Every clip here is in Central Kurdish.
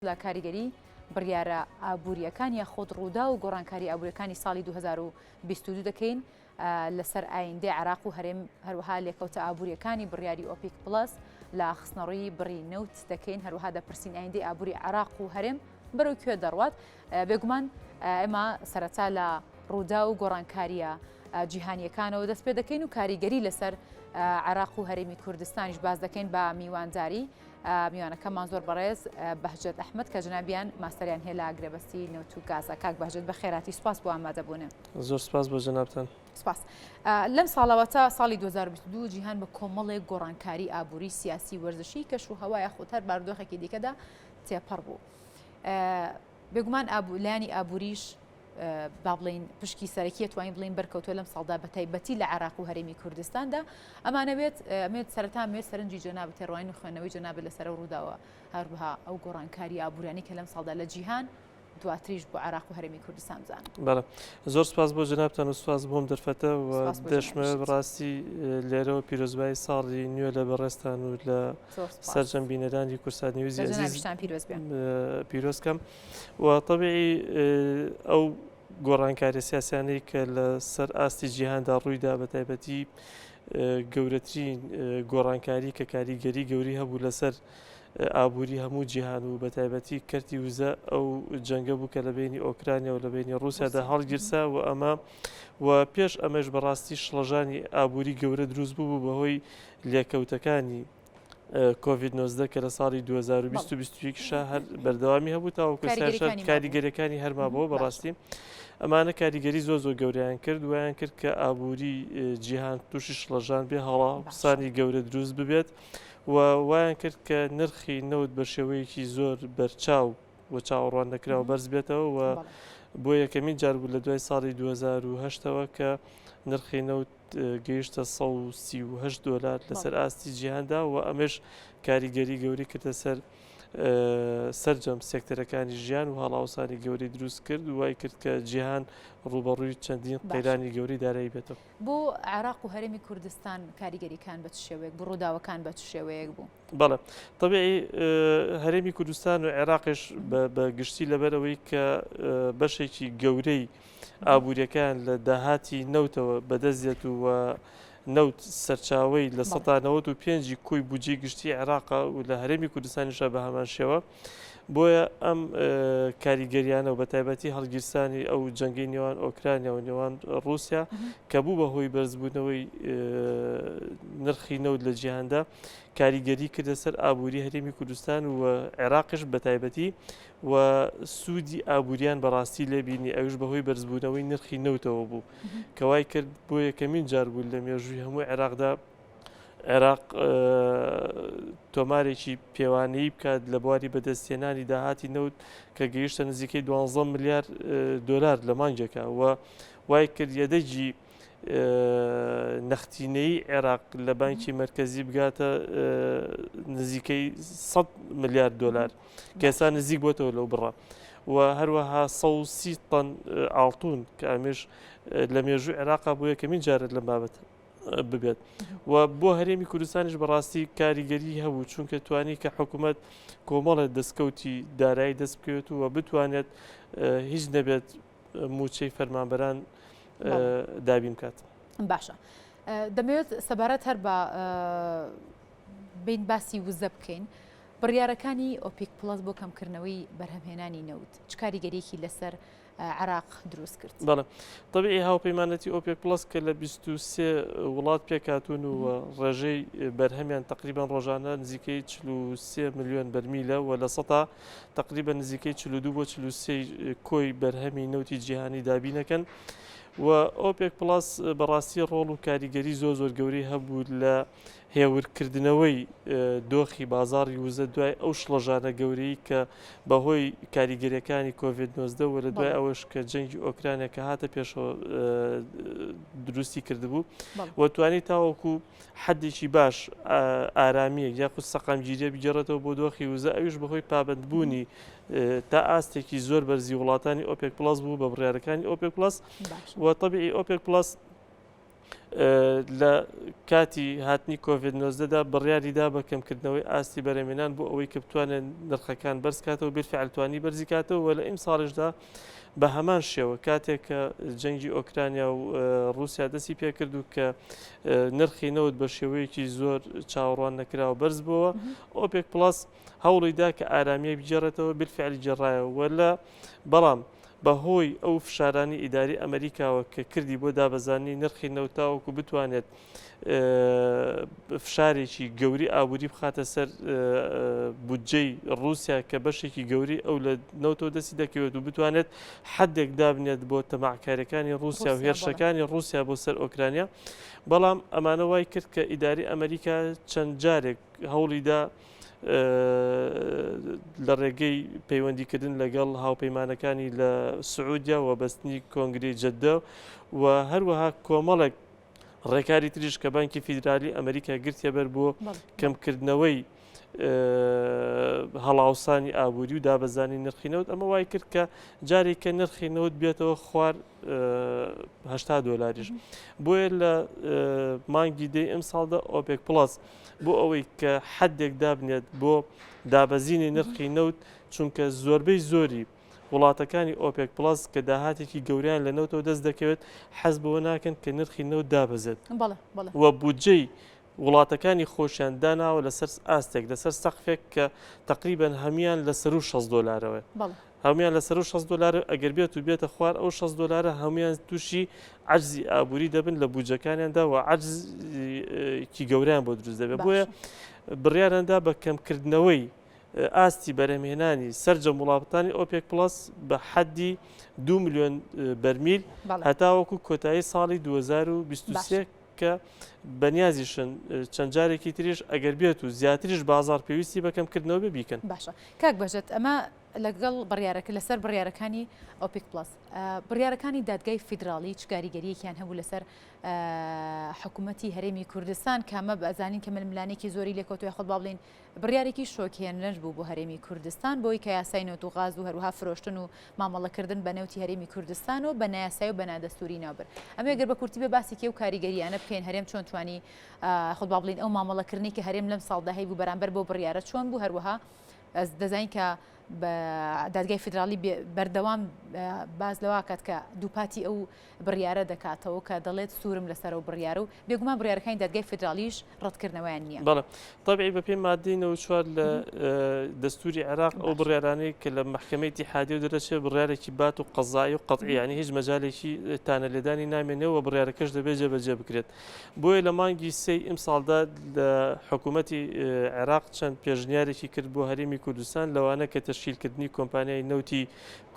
لە کاریگەری بڕیارە ئابوورییەکان یاخود ڕووداو و گۆڕانکاری ئابووریەکانی ساڵی 2022 دەکەین لەسەر ئایندەی عێراق و هەرێم هەروەها لێکەوتە ئابووریەکانی بڕیاری ئۆپیک پڵەس لە خستنەڕووی بڕی نەوت دەکەین هەروەها دەپرسین ئایندەی ئابووری عێراق و هەرێم بەرەو کوێ دەڕوات بێگومان ئێمە سەرەتا لە ڕووداو و گۆڕانکاریە جیهانیەکانەوە دەست پێ دەکەین و کاریگەری لەسەر عێراق و هەرێمی کوردستانیش باس دەکەین بە میوانداری میوانەکەمان زۆر بەڕێز بەهجەت ئەحمەد کە جەنابیان ماستەریان هەیە لە گرێبەستی نەوت و گازە. کاک بەهجەت بەخێرهاتی سوپاس بۆ ئامادەبوونە. زۆر سوپاس بۆ جەنابتان. سوپاس. لەم ساڵەوە تا ساڵی 2022 جیهان بە کۆمەڵێک گۆڕانکاری ئابووری، سیاسی، وەرزشی، کەش و هەوا یاخود هەر بارودۆخێکی دیکەدا تێپەڕ بوو. بێگومان لایەنی ئابووریش با بڵێین پشکی سەرەکیە توانین بڵێین بەرکەوتوە لەم ساڵدا بە تایبەتی لە عێراق و هەرێمی کوردستاندا ئەمانەوێت ئەمێت سەرەتا مێ سەرنجی جەنابت تێڕوانین و خوێندنەوەی جەنابت لەسەر ئەو ڕووداوە هەروەها ئەو گۆڕانکاری ئابوورانی کە لەم ساڵدا لە جیهان دواتریش بۆ عێراق و هەرێمی کوردستان بزانم. بەڵێ زۆر سپاس بۆ جەنابتان و سپاس بۆم دەرفەتە و دەشمەوێت بەڕاستی لێرەوە پیرۆزبایی ساڵی نوێ لە بەڕێزتان و لە سەرجەم بینەرانی کوردسات نیوزی ئەزیز پیرۆز کەم. و تەبیعی ئەو گۆڕانکاریە سیاسیانەی کە لە سەر ئاستی جیهاندا ڕوویدا بە تایبەتی گەورەترین گۆڕانکاری کە کاریگەری گەوری هەبوو لەسەر ئابووری هەموو جیهان و بە تایبەتی کەرتی وزە ئەو جەنگە بوو کە لە بینی ئۆکرانیا و لە بینی ڕووسیادا هەڵگیرسا و ئەمە و پێش ئەمەش بەڕاستی شڵەژانی ئابووری گەورە دروست بوو بوو بەهۆی لێکەوتەکانی کۆڤید 19 کە لە ساڵی 2020 و 21 شا هەر بەردەوامی هەبوو تاوەکو کاریگەریەکانی هەرما بۆ بەڕاستی ئەمانە کاریگەری زۆر زۆر گەوریان کرد ویان کرد کە ئابووری جیهان تووشی شڵەژان بێ هەڵاوسانی گەورە دروست ببێت و وایان کرد کە نرخی نەوت بە شێوەیەکی زۆر بەرچاو و چاوەڕوان نەکراو بەرز بێتەوە و بۆ یەکەمین جار بوو لە دوای ساڵی 2010ەوە کە نرخی نەوت گەیشتە 138 دۆلار لەسەر ئاستی جیهاندا و ئەمەش کاریگەری گەوری کردە سەر سەرجەم سێکتەرەکانی ژیان و هەڵاوسانی گەوری دروست کرد وای کرد کە جیهان ڕوبەڕووی چەندین قەیرانی گەوری دارایی بێتەوە. بۆ عێراق و هەرێمی کوردستان کاریگەریکان بە چ شێوەیەک بوو ڕووداوەکان بە چ شێوەیەک بوو؟ بەڵێ تەبیعی هەرێمی کوردستان و عێراقیش بە گشتی لەبەرئەوەی کە بەشێکی گەورەی ئابووریەکەیان لە داهاتی نەوتەوە بەدەست دێت و نەوت سەرچاوەی 95% ی کۆی بودجەی گشتی عێراقە و لە هەرێمی کوردستانیشە بە هەمان شێوە بۆیە ئەم کاریگەریانە و بە تایبەتی هەڵگیرسانی ئەو جەنگەی نێوان ئۆکرانیا و نێوان ڕووسیا کە بوو بە هۆی بەرزبوونەوەی نرخی نەوت لە جیهاندا کاریگەری کردە سەر ئابووری هەرێمی کوردستان و عێراقش بە تایبەتی و سوودی ئابووریان بەڕاستی لێبینی ئەوش بەهۆی بەرزبوونەوەی نرخی نەوتەوە بوو کەوای کرد بۆ یەکەمین جار بوو لە مێژووی هەموو عێراقدا عێراق تۆمارێکی پێوانەیی بکات لە بواری بەدەستهێنانی داهاتی نەوت کە گەیشتە نزیکەی 12 ملیار دۆلار لە مانگێکا و وای کرد یەدەگی نەختینەی عێراق لە بانکی مەرکەزی بگاتە نزیکەی 100 ملیار دۆلار کە ئێستا نزیک بۆتەوە لەو بڕە و هەروەها 130 تەن ئاڵتون کە ئەمێش لە مێژوو عێراقا بۆ یەکەمین جارە لەم بابەتە ببێت و بۆ هەرێمی کوردستانیش بەڕاستی کاریگەری هەبوو چونکە توانی کە حکوومەت کۆمەڵێت دەستکەوتی دارایی دەست بکەوێت و بتوانێت هیچ نەبێت موچەی فەرمانبەران دابین بکات. باشە دەمەوێت سەبارەت هەر بە بین باسی وزە بکەین بڕیارەکانی ئۆپیک پڵەس بۆ کەمکردنەوەی بەرهەمهێنانی نەوت چ کاریگەریەکی لەسەر عێراق دروست کرد. بەڵێ تەبیعی هاوپەیمانەتی ئۆپێک پڵەس کە لە 23 وڵات پێکهاتوون و ڕێژەی بەرهەمیان تقریبان ڕۆژانە نزیکەی 43 ملیۆن بەرمیلە و لە سەتا تقریبا نزیکەی 42 بۆ 43 کۆی بەرهەمی نەوتی جیهانی دابینەکەن و ئۆپێک پڵەس بەڕاستی ڕۆڵ و کاریگەری زۆر زۆر گەورەی هەبوو لە هێورکردنەوەی دۆخی بازاڕی وزە دوای ئەو شڵەژانە گەورەی کە بەهۆی کاریگەریەکانی کۆڤید 19 و لە دوای ئەوەش کە جەنگی ئۆکرانیا کە هاتە پێشەوە دروستی کردبوو و توانی تاوەکو حدێکی باش ئارامیەک یاخود سەقامگیریە بگێڕێتەوە بۆ دۆخی وزە ئەویش بەهۆی پابندبوونی تا ئاستێکی زۆر بەرزی وڵاتانی ئۆپێک پڵەس بوو بە بڕیارەکانی ئۆپێک پڵەس و تەبیعی ئۆپێک پڵەس. لە کاتی هاتنی کۆڤید 19 دا بڕیاری دا بە کەمکردنەوەی ئاستی بەرهەمهێنان بۆ ئەوەی کە بتوانێت نرخەکان بەرز کاتەوە بالفعل توانی بەرزی کاتەوە و لە ئیمساڵیشدا بە هەمان شێوە کاتێک کە جەنگی ئۆکرانیا و ڕووسیا دەستی پێکرد و کە نرخی نەوت بە شێوەیەکی زۆر چاوەڕوان نەکراوە بەرز بووە ئۆپێک پڵەس هەوڵی دا کە ئارامییەک بگێڕێتەوە بالفعل گێڕایەوە و لە بەڵام بەهۆی ئەو فشارانی ئیداری ئەمریکاوە کە کردی بۆ دابەزاندنی نرخی نەوت تاوەکو بتوانێت فشارێکی گەوری ئابووری بخاتە سەر بودجەی ڕووسیا کە بەشێکی گەوری ئەو لە نەوتەوە دەستی دەکەوێت و بتوانێت حدێک دابنێت بۆ تەماعکاریەکانی ڕووسیا و هێرشەکانی ڕووسیا بۆ سەر ئۆکرانیا بەڵام ئەمانە وای کرد کە ئیداری ئەمریکا چەند جارێک هەوڵیدا لە ڕێگەی پەیوەندیکردن لەگەڵ هاوپەیمانەکانی لە سعودیا و بەستنی کۆنگرەی جەدە و هەروەها کۆمەڵێک ڕێکاری تریش کە بانکی فیدرالی ئەمریکا گرتیە بەر بۆ کەمکردنەوەی هەڵاوسانی ئابووری و دابەزانی نرخی نەوت ئەمە وای کرد کە جارێک کە نرخی نەوت بێتەوە خوار هشتا دۆلاریش بۆیە لە مانگی دەی ئەمساڵدا ئۆپێک پڵەس بۆ ئەوەی کە حدێک دابنێت بۆ دابەزینی نرخی نەوت چونکە زۆربەی زۆری وڵاتەکانی ئۆپێک پڵەس کە داهاتێکی گەوریان لە نەوتەوە دەست دەکەوێت حەز بەوە ناکەن کە نرخی نەوت دابەزێت و بودجەی وڵاتەکانی خۆشیان داناوە لەسەر ئاستێک لەسەر سەقفێک کە تقریبان هەموان لە سەرو 6 دۆلارەوە هەموان لە سەرو 6 دۆلار ئەگەر بێت و بێتە خوار ئەو 6 دۆلارە هەموان تووشی عجزی ئابووری دەبن لە بودجەکانیاندا و عجزێکی گەوریان بۆ دروست دەبێت بۆیە بڕیاراندا بە کەمکردنەوەی ئاستی بەرهەمهێنانی سەرجەم وڵاتانی ئۆپێک پڵەس بە حەدی 2 ملیۆن بەرمیل هەتاوەکو کۆتایی ساڵی 2023 کە بەنیازیشن چەند جارێکی تریش ئەگەر بێت و زیاتریش بازار پێویستی بە کەمکردنەوە بێ بیکەن. باشە کاک بەهجەت ئەمە لەگەڵ بڕیارەکە لەسەر بڕیارەکانی ئۆپیک پڵەس بڕیارەکانی دادگای فیدراڵی چ کاریگەریەکیان هەبوو لەسەر حکوومەتی هەرێمی کوردستان کامە بەزانین کە ململانێکی زۆری لێکەوتوە یاخود با بڵێین بڕیارێکی شۆکهێنەر بوو بۆ هەرێمی کوردستان بەوەی کە یاسای نەوت و غاز و هەروەها فرۆشتن و مامەڵەکردن بە نەوتی هەرێمی کوردستان و بە نایاسایی و بە نادەستووری ناوبرد. ئەمەوێ گەر بە کورتی بێ باسێکی ئەو کاریگەرییانە بکەین هەرێم چۆن توانی خود با بڵێین ئەو مامەڵەکردنەی کە هەرێم لەم ساڵدا هەیبوو بەرامبەر بەو بڕیارە چۆن بوو هەروەها دەزانین کە دادگای فیدراڵی بەردەوام باس لەوە کات کە دووپاتی ئەو بڕیارە دەکاتەوە کە دەڵێت سوورم لەسەر ئەو بڕیارە و بێگومان بڕیارەکانی دادگای فیدراڵیش ڕەتکردنەوەیان نییە. بەڵێ تەبعی بەپێی مادەی 94 لە دەستوری عێراق ئەو بڕیارانەی کە لە مەحکەمەی ئیتیحادیەوە دەرەچێت بڕیارێکی بات و قەزایی و قەتعی یانی هیچ مەجالێکی تانە لێدانی نامێنێ و بڕیارەکەش دەبێت جێبەجێ بکرێت بۆیە لە مانگی سێی ئیمساڵدا لە حکوومەتی عێراق چەند پێشنیارێکی کرد بۆ هەرێمی کوردستان لەوانە کە تەشکیلکردنی کۆمپانیای نەوتی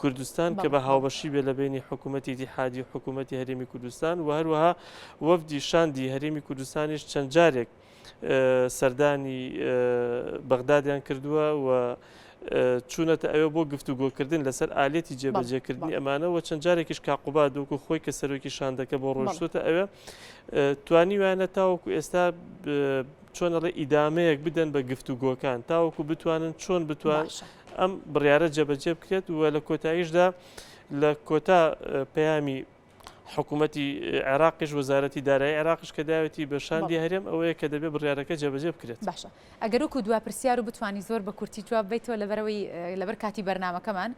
کوردستان کە بە هاوبەشی بێ لە بەینی حکوومەتی ئیتیحادی و حکوومەتی هەرێمی کوردستان و هەروەها وەفدی شاندی هەرێمی کوردستانیش چەند جارێک سەردانی بەغدادیان کردووە و چوونەتە ئەوێ بۆ گفتوگۆکردن لەسەر ئالێتی جێبەجێکردنی ئەمانە و چەند جارێکیش کاقوباد وەکو خۆی کە سەرۆکی شاندەکە بۆ ڕۆشتوتە ئەوێ توانیویانە تاوەکو ئێستا چۆن ئەڵێ ئیدامەیەک بدەن بە گفتوگۆکان تاوەکو بتوانن چۆن بتوان ئەم بڕیارە جێبەجێ بکرێت و لە کۆتاییشدا لە کۆتا پەیامی حکوومەتی عێراقیش وەزارەتی دارایی عێراقش کە داوێتی بە شاندی هەرێم ئەوەیە کە دەبێت بڕیارەکە جێبەجێ بکرێت. باشە ئەگەر وەکو دوا پرسیار و بتانی زۆر بە کورتی جواب بیتەوە لەبەرەوەی لەبەر کاتی بەرنمەکەمان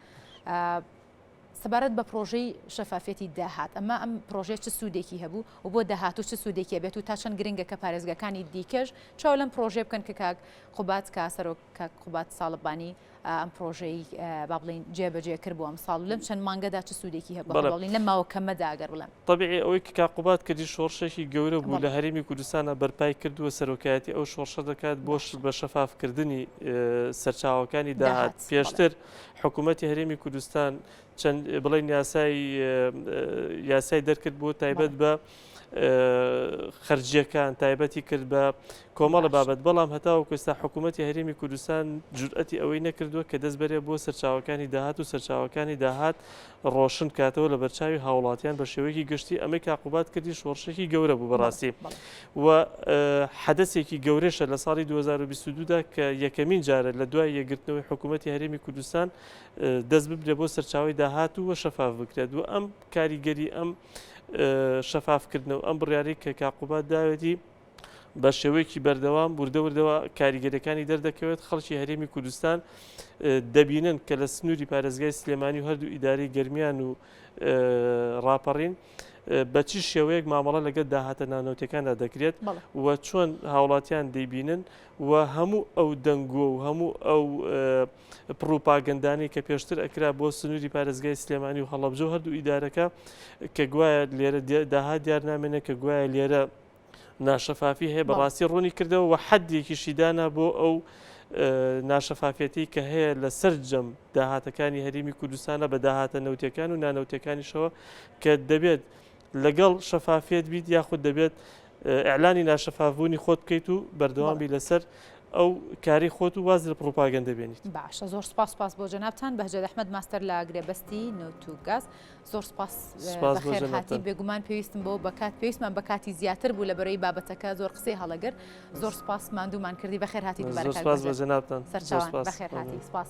سەبارەت بە پرۆژەی شەفافیەتی داهات ئەمە ئەم پرۆژەیە چ سوودێکی هەبوو و بۆ داهاتوو چ سوودێکی ئەبێت و تا چەند گرنگە کە پارێزگاکانی دیکەش چاو لەم پرۆژەیە بکەن کە کاک قوباد کە سەرۆک کاک قوباد ساڵبانی ئەم پرۆژەی با بڵێین جێبەجێ کرد بۆ ئەمساڵ و لەم چەند مانگەدا چ سوودێکی هەبوو بەڵێ. بڵێین لەم ماوە کەمەدا ئەگەر بڵێم. تەبیعی ئەوەی کە کاک قوباد کردی شۆڕشێکی گەورە بوو لە هەرێمی کوردستانا بەرپای کرد و سەرۆکایەتی ئەو شۆڕشە دەکات بۆ بە شەفافکردنی سەرچاوەکانی داهات پێشتر حکوومەتی هەرێمی کوردستان چەند بڵێن یاسای یاسای دەرکرد بۆ تایبەت بە خەرجیەکان تایبەتی کرد بە کۆمەڵە بابەت بەڵام هەتاوەکو ئێستا حکوومەتی هەرێمی کوردستان جورئەتی ئەوەی نەکردووە کە دەست بەرێ بۆ سەرچاوەکانی داهات و سەرچاوەکانی داهات ڕۆشن کاتەوە لە بەرچاوی هاوڵاتیان بە شێوەیەکی گشتی ئەمەی کاک قوباد کردی شۆڕشێکی گەورە بوو بەڕاستی و حەدەسێکی گەورەشە لە ساڵی 2022 دا کە یەکەمین جارە لە دوای یەکگرتنەوەی حکوومەتی هەرێمی کوردستان دەست ببرێ بۆ سەرچاوەی داهات و شەفاف بکرێت و ئەم کاریگەری ئەم شەفافکردنە و ئەم بڕیارەی کە کاک قوباد داوێتی بە شێوەیەکی بەردەوام وردە وردەوە کاریگەریەکانی دەردەکەوێت خەڵکی هەرێمی کوردستان دەبینن کە لە سنووری پارێزگای سلێمانی و هەردوو ئیدارەی گەرمیان و ڕاپەڕین بە چی شێوەیەک مامەڵە لەگەڵ داهاتە نانەوتەکاندا دەکرێت و چۆن هاوڵاتیان دەیبینن و هەموو ئەو دەنگۆ و هەموو ئەو پڕوپاگەندانەی کە پێشتر ئەکرا بۆ سنووری پارێزگای سلێمانی و هەڵەبجە و هەردوو ئیدارەکە کە گوایە لێرە داهات دیار نامێنێت کە گوایە لێرە ناشەفافی هەیە بەڕاستی ڕوونی کردەوە و حەدێکیشی دانا بۆ ئەو ناشەفافیەتی کە هەیە لە سەرجەم داهاتەکانی هەرێمی کوردستانە بە داهاتە نەوتەکان و نانەوتەکانیشەوە کە دەبێت لەگەڵ شەفافیەت بیت یاخود دەبێت ئیعلانی ناشەفافبوونی خۆت بکەیت و بەردەوام بی لەسەر ئەو کاری خۆت و واز لە پڕوپاگەندە بێنیت. باشە زۆر سوپاس سوپاس بۆ جەنابتان بەهجەت ئەحمەد ماستەر لە گرێبەستی نەوت و گاز زۆر سوپاس سوپاس بۆ بەخێر هاتی جەنابتان. بێگومان پێویستم بۆ بەکات پێویستمان بە کاتی زیاتر بوو لە بەرەی بابەتەکە زۆر قسەی هەڵەگرت زۆر سوپاس ماندوومان کردی بەخێر هاتی دووبارە زۆر کاک سوپاس بۆ بەهجەت جەنابتان زۆر سەرچاوان سوپاس بەخێر هاتی مەمنون. سوپاس.